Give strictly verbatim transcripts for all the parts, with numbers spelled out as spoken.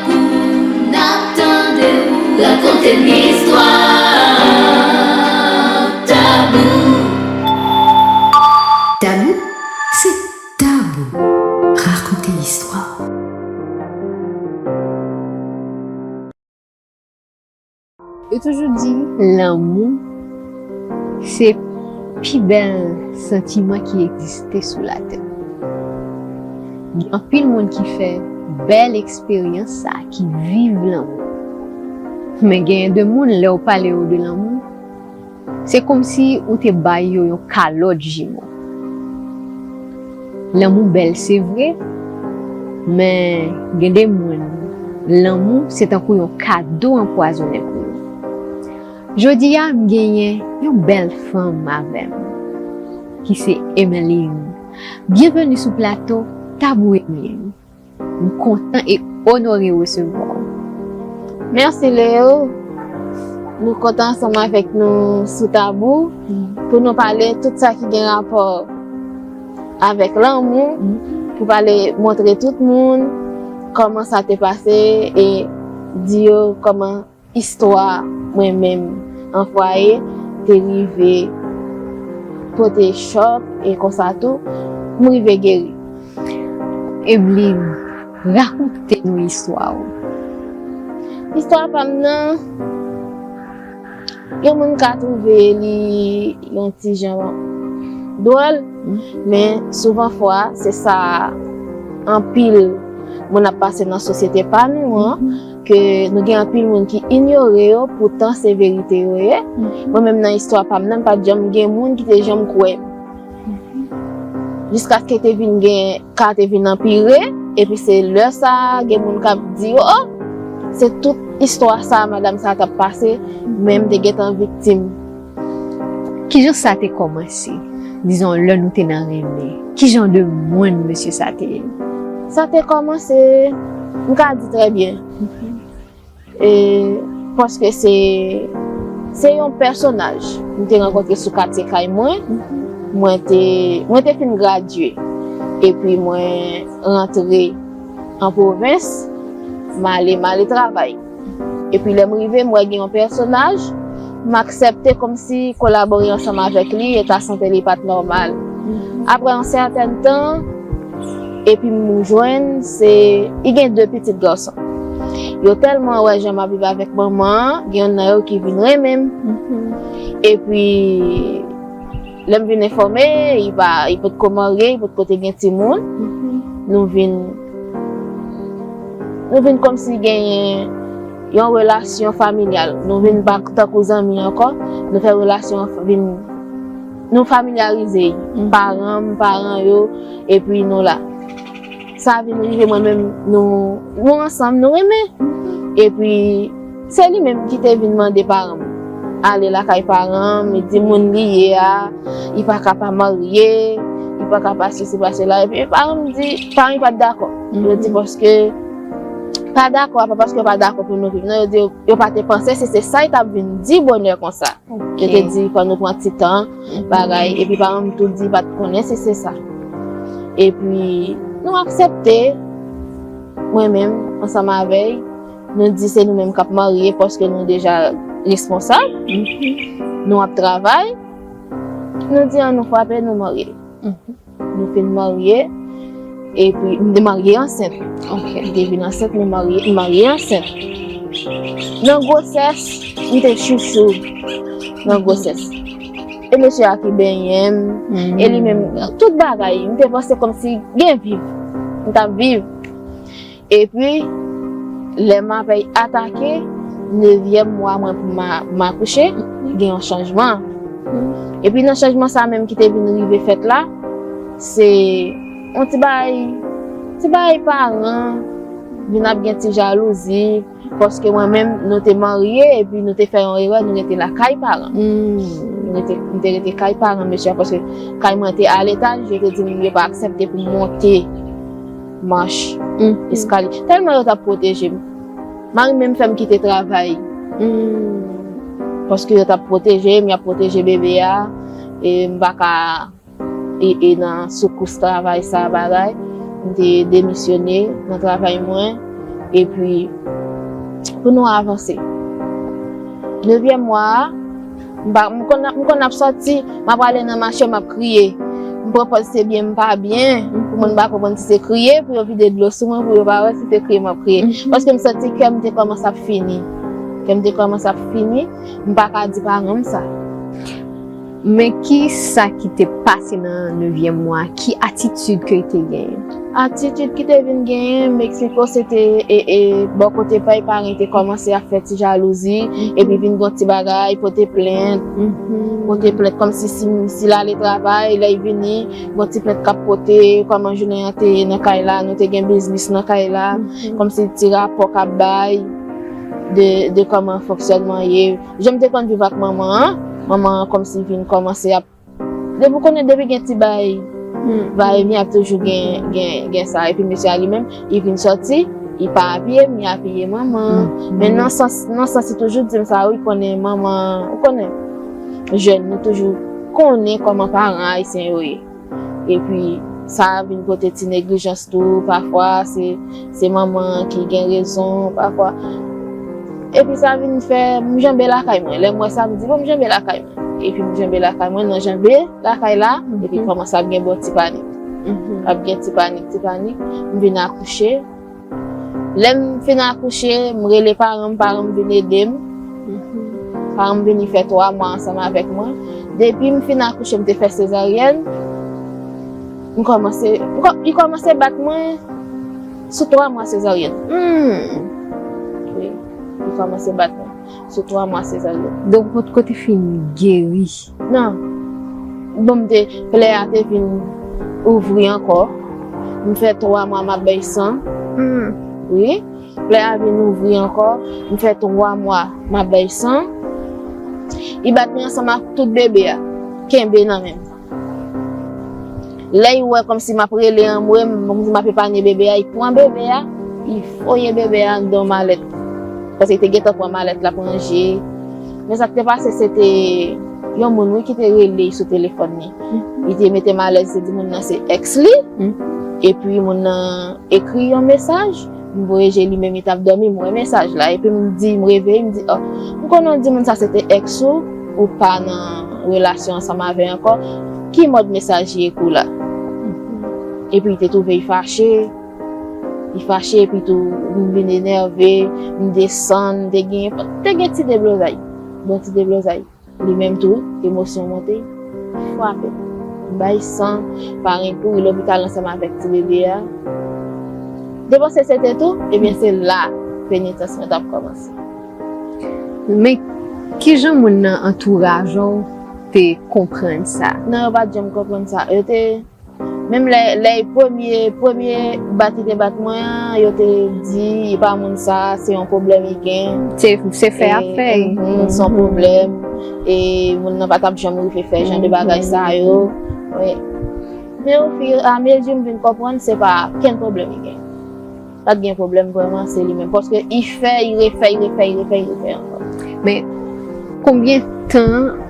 Pou n ap tande w rakonte n istwa. Tabou. Tabou, se tabou. Rakonte istwa. Yo toujou di lanmou se pi bèl santiman ki egziste sou latè. Gen anpil moun ki fè bèl eksperyans sa, ki viv lanmou. Men genyen de moun, lè w pale yo de lanmou, se kòmsi ou te bay yo yon kalòt jimo. Lanmou bèl, se vre, men gen de moun, lanmou se tankou yon kado anpwazonnen pou yo. Jodi a, m genyen yon bèl fanm avè m, ki se Emeline. Byenveni sou plato Tabou Emeline. M kontan e onore resevwa w. Mèsi, Leo. Nou kontan ansanm avèk nou sou Tabou pou nou pale tout sa ki gen rapò avèk lanmou, pou pale, montre tout moun kòman sa te pase e di yo kòman istwa mwen menm an fwaye te rive pote chòk e konsa tou, m rive geri. Emeline, rakonte nou istwa w. Istwa pa m nan, yon moun ka twouve li yon ti jan dwòl, men souvan fwa, se sa anpil moun ap pase nan sosyete pa nou an, ke nou gen anpil moun ki inyore yo, poutan se verite yo ye. Mwen menm nan istwa pa m nan, m pa t janm gen moun ki te janm kwè m. Jiskaske te vin gen, ka te vin anpire, epi se lè sa a, gen moun k ap di, "O, se tout istwa sa a, madanm sa a t ap pase, men m te gentan viktim." Kijan sa te kòmanse? Dizon, lè nou te nan renmen, kijan de moun mesye sa te ye? Sa te kòmanse, m ka di trè byen. E, paske se, se yon pèsonaj m te rankontre sou katye kay mwen. Mwen te, mwen te fin gradye. Epi mwen rantre an pwovens, m ale, m ale travay. Epi lè m rive, m wè gen yon pèsonaj, m aksepte kòmsi kolabore ansanm avèk li, eta sante li pa t nòmal. Apre yon sètèn tan, epi m jwenn se, li gen de pitit gason. Yo tèlman wè jan m ap viv avèk manman an, gen yonn nan yo ki vin renmen m. Epi, lè m vin enfòme, li pa, li potko marye, li potko te gen timoun. Nou vin, nou vin kòmsi genyen yon relasyon familyal. Nou vin pa tankou zanmi ankò, nou fè relasyon an vin, nou familyarize. Paran m, paran yo, epi nou la. Sa vin rive mwen menm, nou, nou ansanm, nou renmen. Epi, se li menm ki te vin mande paran m ale lakay paran m, li di moun li ye a, li pa ka pa marye, li pa ka pa sesi, pa sela. Epi, paran m di, paran m pa t dakò. Yo di paske, pa dakò, pa paske yo pa dakò pou nou viv. Non, yo di, yo pa te panse si se sa li t ap vin di bonè konsa. Yo te di, fò nou pran ti tan, bagay. Epi paran m tou di, pa t konnen si se sa. Epi, nou aksepte, mwen menm, ansanm avè l, nou di se nou menm k ap marye, paske nou deja responsab. Nou ap travay. Nou di, an nou frape, nou marye. Nou fin marye, epi m te marye ansent. M te vin ansent, nou marye, m marye ansent. Nan gwosès, m te chouchou nan gwosès. E mesye a ki benyen m, e li menm, tout bagay, m te panse kòmsi gen viv. M t ap viv. Epi, lè m avè l atake, nevyèm mwa mwen pou m a-, m akouche, gen yon chanjman. Epi nan chanjman sa menm ki te vin rive fèt la, se yon ti bagay, ti bagay paran vin ap gen ti jalouzi, paske mwen menm, nou te marye, epi nou te fè yon erè, nou rete lakay paran. Nou rete, nou te rete kay paran mesye a, paske kay mwen te a letaj, yo te di m yo pa aksepte pou m monte mach eskalye. Tèlman yo t ap pwoteje m. Mari m menm fè m kite travay. Paske yo t ap pwoteje m, y ap pwoteje bebe a, e m pa ka e, e nan soukous travay sa bagay. M te demisyone nan travay mwen. Epi, pou nou avanse. Nevyèm mwa a, m pa, m konn, m konn ap sòti, m ap ale nan mache, m ap kriye. M pran pòz se byen, m pa byen. Pou moun pa konprann si se kriye, pou yo vide dlo sou mwen, pou yo pa wè si se kriye m ap kriye. Paske m santi kè m te kòmanse ap fini. Kè m te kòmanse ap fini, m pa ka di paran m sa. Men ki sa ki te pase nan nevyèm mwa? Ki atitid ke l te genyen? Atitid ki te vin genyen, m eksplike w, se te e, e, bò kote pa y, paran te kòmanse ap fè ti jalouzi, epi vin gon ti bagay, pote plent, pote plent kòmsi si, si l ale travay, lè y vini, gon ti plent k ap pote, kòman jounen an te ye nan kay la, nou te gen biznis nan kay la, kòmsi ti rapò k ap bay de, de kòman fonksyònman ye. Jan m te konn viv ak manman an, manman an kòmsi vin kòmanse ap Depi w konnen, depi gen ti bay, va e vyen ap toujou gen, gen, gen sa. Epi mesye a li menm, li vin sòti, li pa apiye m, li apiye manman. Men nan sans, nan sans li toujou di m sa, wi, konnen manman, ou konnen, jèn, nou toujou konnen kòman paran ayisyen yo ye. Epi sa vin pote ti neglijans tou, pafwa se, se manman ki gen rezon, pafwa. Epi sa vin fè m janbe lakay mwen. Lè m wè sa, m di, bon, m janbe lakay mwen. Epi m janbe lakay mwen, nan janbe lakay la, epi kòmanse ap gen bon ti panik. Ap gen ti panik, ti panik. M vin akouche. Lè m fin akouche, m rele paran m, paran m vin ede m. Paran m vini fè twa mwa ansanm avèk mwen. Depi m fin akouche, m te fè sezaryèn. M kòmanse, m kò- li kòmanse bat mwen sou twa mwa sezaryèn. Wi, li kòmanse bat mwen sou twa mwa sezaryèn. Donk, ou potko te fin geri? Non. Bon, m te, plè a te vin ouvri ankò. M fè twa mwa m ap bay san. Wi. Plè a vin ouvri ankò. M fè twa mwa m ap bay san. Li bat mwen ansanm ak tout bebe a. Kenbe nan men m. Lè li wè kòmsi m ap rele anmwe m, kòmsi m ap epanye bebe a, li pran bebe a, li foye bebe a anndan yon malèt. Paske li te gentan pran malèt l ap ranje. Men sa k te pase, se te yon moun, wi, ki te rele l sou telefòn li. Li te mete m alèz, li te di moun nan se èks li. Epi moun nan ekri yon mesaj. M voye je li, menm li t ap dòmi, m wè mesaj la. Epi m di, m reveye, m di, o, m konnen w di moun sa se te èks ou, ou pa nan relasyon ansanm avè l ankò. Ki mòd mesaj li ekri w la? Epi li te twouve l fache. Li fache, epi tou, m vin enève, m desann, m te gen, te gen ti deblozay. Bon ti deblozay. Li menm tou, emosyon monte, frape. M bay san, paran kouri lopital ansanm avèk ti bebe a. Te panse se te tou, ebyen se la penitans mwen t ap kòmanse. Men, kijan moun nan antouraj ou te konprann sa? Non, yo pa t janm konprann sa. Yo te Menm lè, lè premye, premye bat li te bat mwen an, yo te di, e pa moun sa, se yon pwoblèm li gen. Se, se fè ap fè. Se yon pwoblèm. E moun nan pa t ap janm rive fè jan de bagay sa yo. Wi. Men ofiramezi m vin konprann se pa kenn pwoblèm li gen. Pa t gen pwoblèm vrèman, se li menm. Paske li fè, li refè, li refè, li refè, li refè ankò. Men, konbyen tan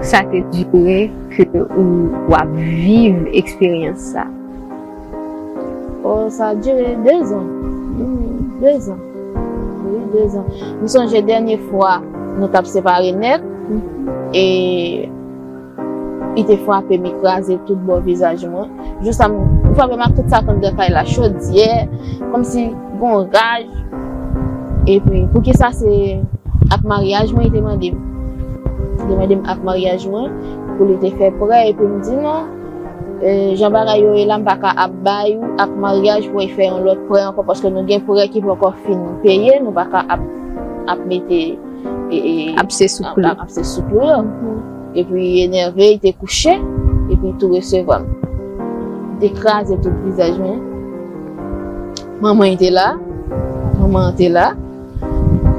sa te dire ke ou, w ap viv eksperyans sa? O, sa dire dezan. Wi, dezan. Wi, dezan. M sonje dènye fwa nou t ap separe nèt. E Li te frape m, li kraze tout bò vizaj mwen. Jou sa, m frape m ak tout sa k anndan kay la, chodyè, kòmsi gon raj. Epi, poukisa se ak maryaj mwen, li te mande m. Li te mande m ak maryaj mwen, pou li te fè prè, epi m di non. E, jan bagay yo ye la, m pa ka ap bay ou ak maryaj pou w fè yon lòt prè ankò, paske nou gen prè ki poko fin peye, nou pa ka ap, ap mete e, e, abse sou klou. Abse sou klou yo. Epi li enève, li te kouche, epi li tou resevwa m. Li te kraze tout vizaj mwen. Manman li te la, manman an te la,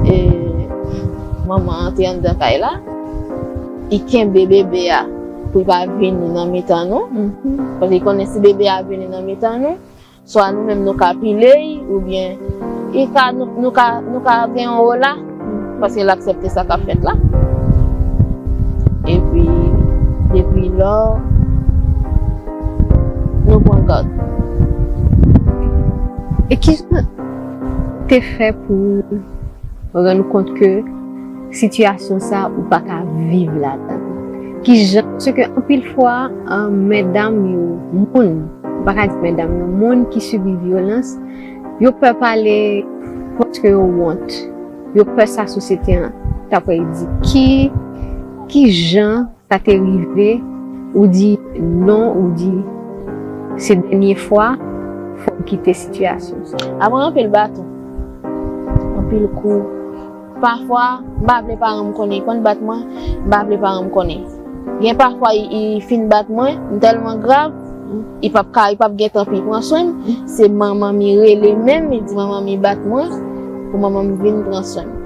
e manman an te anndan kay la. Li kenbe bebe a pou li pa vini nan mitan nou. Paske li konnen si bebe a vini nan mitan nou, swa nou menm nou ka pile l, oubyen li ka, nou, nou ka, nou ka gen yon ola, paske l aksepte sa k ap fèt la. Epi, depi lò, nou pran gad. E ki, te fè pou w rann ou kont ke sitiyasyon sa ou pa ka viv ladan? Ki jan, paske anpil fwa, ah, medam yo, moun, m pa ka di medam yo, moun ki sibi vyolans, yo pè pale paske yo wont. Yo pè sa sosyete an ta pral di. Ki, ki jan sa te rive, ou di non, ou di se dènye fwa, fò m kite sitiyasyon sa? Apre anpil baton, anpil kou. Pafwa, m pa vle paran m konnen, li konn bat mwen, m pa vle paran m konnen. Gen pafwa, li, li fin bat mwen, m tèlman grav, li p ap ka, li p ap gen tan pou li pran swen m. Se manman m li rele menm, li di manman m li bat mwen, pou manman m vin pran swen m.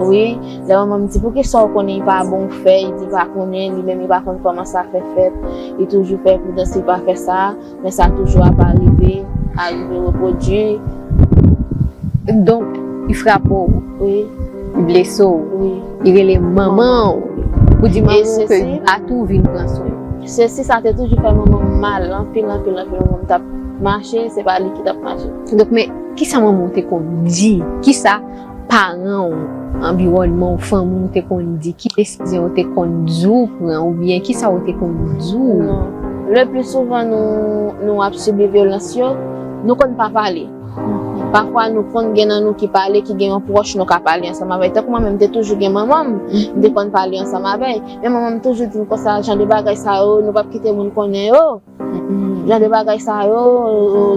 Wi, lè manman m di, "Poukisa w konnen li pa bon w fè?" Li di li pa konnen, li menm li pa konn kòman sa fè fèt. Li toujou fè pridans, li pa fè sa, men sa toujou ap arive, arive repwodui. Donk, li frape w, wi, li blese w, wi, li rele manman w pou di manman w ke li bat ou, vin pran swen w. Se si sa te toujou fè manman m mal, anpil, anpil, anpil, manman m t ap mache, se pa li ki t ap mache. Donk, men, kisa manman w te konn di? Kisa paran w, anviwònman w, fanmi w te konn di? Ki desizyon yo te konn di w pran? Oubyen kisa yo te konn di w? Non. Le pli souvan nou, nou ap sibi vyolans yo, nou konn pa pale. Pafwa, nou konn gen nan nou ki pale, ki gen yon pwòch nou ka pale ansanm avè l. Tankou mwen menm, m te toujou gen manman m, m te konn pale ansanm avè l. Men manman m toujou di m konsa, jan de bagay sa yo, nou p ap kite moun konnen yo. Jan de bagay sa yo,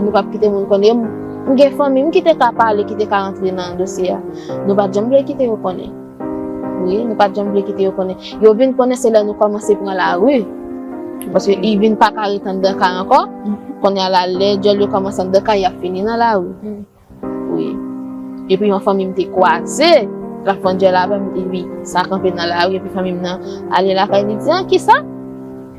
nou p ap kite moun konnen. M, m gen fanmi m ki te ka pale, ki te ka rantre nan dosye a. Nou pa t janm vle kite yo konnen. Wi, nou pa t janm vle kite yo konnen. Yo vin konnen se lè nou kòmanse pran lari. Paske li vin pa ka ret anndan kay ankò. Kounye a la, lè dyòl yo kòmanse anndan kay, y ap fini nan lari. Wi. Epi yon fanmi m te kwaze, l ap vann dyòl avè m, epi sa kanpe nan lari, epi fanmi m nan ale lakay li di, "An, kisa?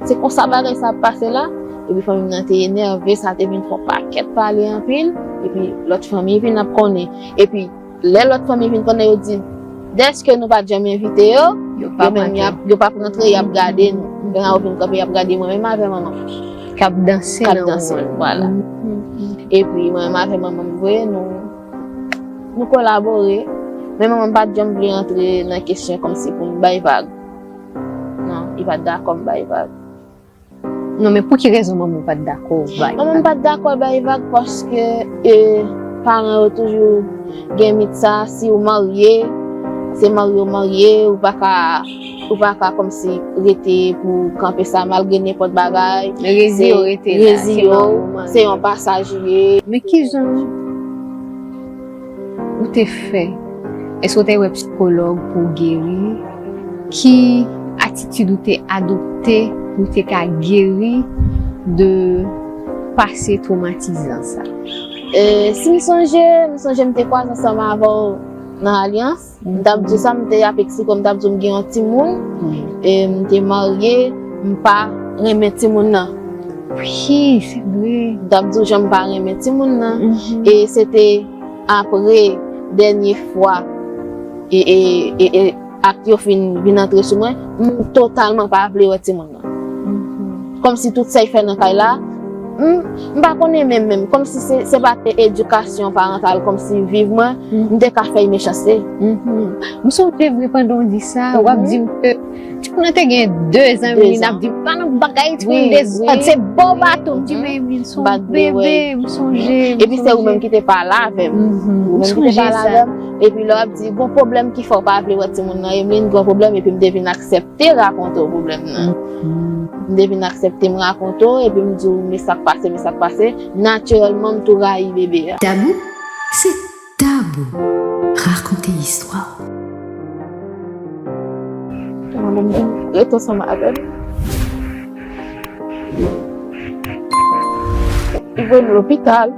Se konsa bagay sa ap pase la?" Epi fanmi m nan te enève, sa te vin fè yon pakèt pale anpil, epi lòt fanmi vin ap konnen. Epi lè lòt fanmi vin konnen, yo di, dèske nou pa t janm envite yo, yo menm, y ap, yo p ap rantre, y ap gade nou. Lè yo vin kanpe, y ap gade mwen menm avè manman m. K ap danse nan wonn. K ap danse, vwala. Epi mwen menm avè manman m vre, nou, nou kolabore. Men manman m pa t janm vle antre nan kesyon kòmsi pou m bay vag. Non, li pa t dakò m bay vag. Non, men pou ki rezon manman w pa t dakò w bay vag? Manman m pa t dakò bay vag paske, e, paran yo toujou gen mit sa, si w marye, se marye w marye, ou pa ka, ou pa ka kòmsi rete pou kanpe sa malgre nenpòt bagay. Rezi yo rete la, se marye w marye. Se yon pasaj li ye. Men kijan ou te fè? Èske w te wè psikològ pou w geri? Ki atitid ou te adopte pou w te ka geri de pase twomatizan sa? E, si m sonje, m sonje m te kwaze ansanm avè w nan Alyans. M t ap di w sa, m te ap eksplike w, m t ap di w m gen yon timoun, e m te marye, m pa renmen timoun nan. Wi, se vre. M t ap di w jan m pa renmen timoun nan. E se te apre dènye fwa, e, e, e, e ak yo fin vin antre sou mwen, m totalman pa vle wè timoun nan. Kòmsi tout sa y fè nan kay la, m, m pa konnen menm, menm. Kòmsi se, se pa te edikasyon parantal, kòmsi viv mwen, m te ka fè y mechanste. M sonje vre pandan w di sa, w ap di m ke timoun nan te gen de zan, Emily, n ap di, "Pa nan bagay, timoun dezòd, se ba w baton." M di, "Men Emily, se yon bebe, m sonje, m sonje." Epi se ou menm ki te pale avè m. Ou menm ki te pale avè m. Epi lè w ap di, "Gon pwoblèm ki fè w pa vle wè timoun nan, Emily, gon pwoblèm," epi m te vin aksepte rakonte w pwoblèm nan. M te vin aksepte m rakonte w, epi m di w, "Men sa k pase, men sa k pase." Natirèlman, m tou rayi bebe a. Tabou, se tabou. Rakonte istwa w. Mwen menm, m rete ansanm avè l. Li voye m lopital.